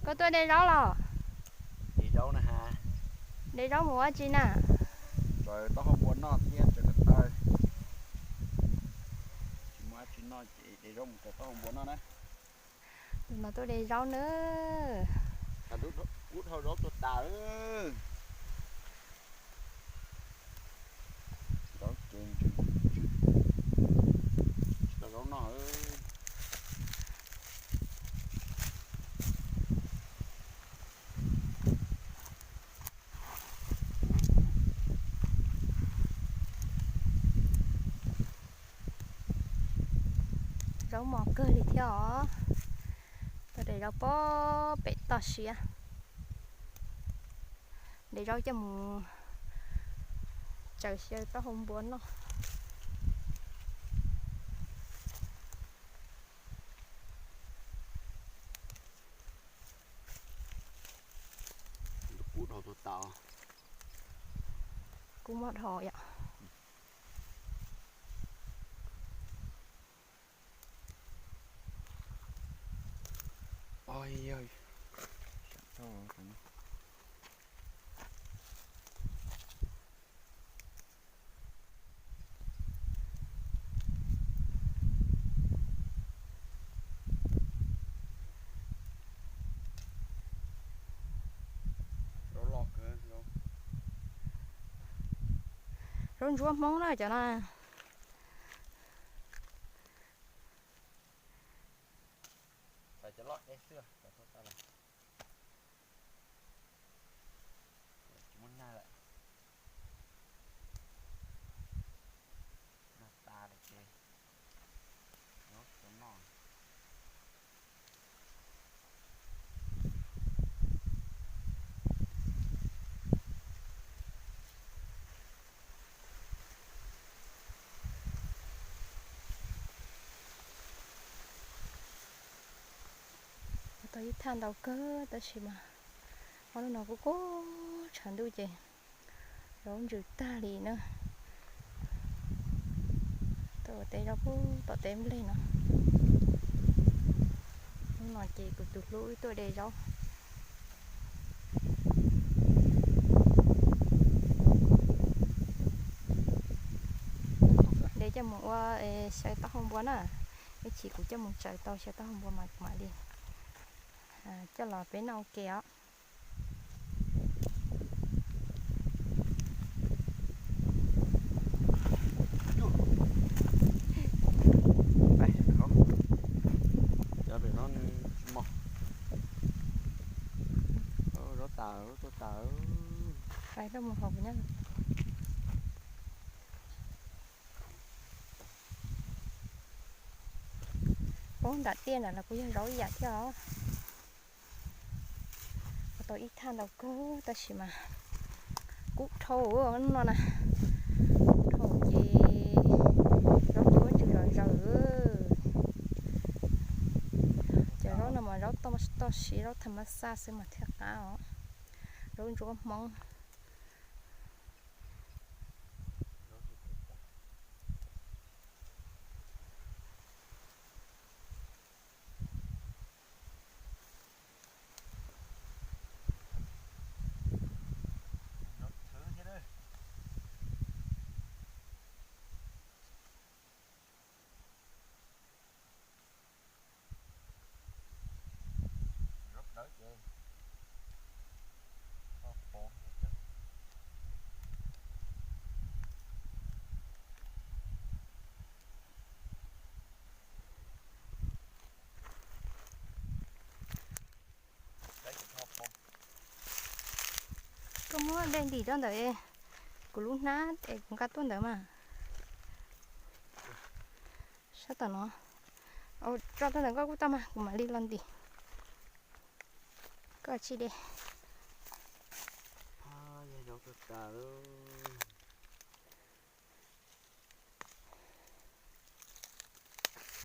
Koj tuaj de zaub los? De zaub na ha. De zaub mus ua tsi na? Tsaws taub hau npua noj thiab tsaws ko taw. Tsis muaj dab tsi noj ces de zaub mus tsaws taub hau npua noj na. Tus no tuaj de zaub na. Kub dhau zaub tuag tas. Zaub ces ntsws ntsws, tsis tau zaub noj. Zaub mos kawg li thiab os. Tau de zaub pem toj siab. De zaub coj mus tsaws xyaw taub hau npua noj. Kub dhau tuag tas. Kub mob dhau yom. Zaub ntsuab Hmoob na cov no. Tsis muaj nag lawm. Nag tas lawm ces zaub tsis tau noj. Ua tau ib thaj ntau kawg tab sis mas ob hnub no kuj kub tshav ntuj ces zaub ntsws tag li na. Tuaj ua teb zaub pub tom teb nplej no. Hnub no ces kuv tus hlub wb tuaj de zaub. De coj mus ua xyaw taub hau npua na. Ib chim kuv coj mus tsaws tau xyaw taub hau npua mas kuv mam li coj los peb noj ua ke os. Cov pem no nws tsis mos. Zaub tas, zaub tuag tas. Fais tau mus hauv kuv nyob. Ub, nram tiaj nram los kuj yog zaub ib yam thiab os. Ua tau ib thaj ntau kawg tab sis mas kub dhau no na. Kub dhau ces zaub cuab ntsws zom zaws. Cov zaub no mas zaub toj siab, zaub tham mas xaj xwb mas thiaj qab os. Zaub ntsuab Hmoob. Koj muab dej ntim rau ntawm kuv lub hnab es kuv nqa tuaj ntawd mas. Sab tom no. Tso rau ntawm koj kuj tau mas kuv mam li los ntim. Koj tsis de. Zaub tuag tas lawm.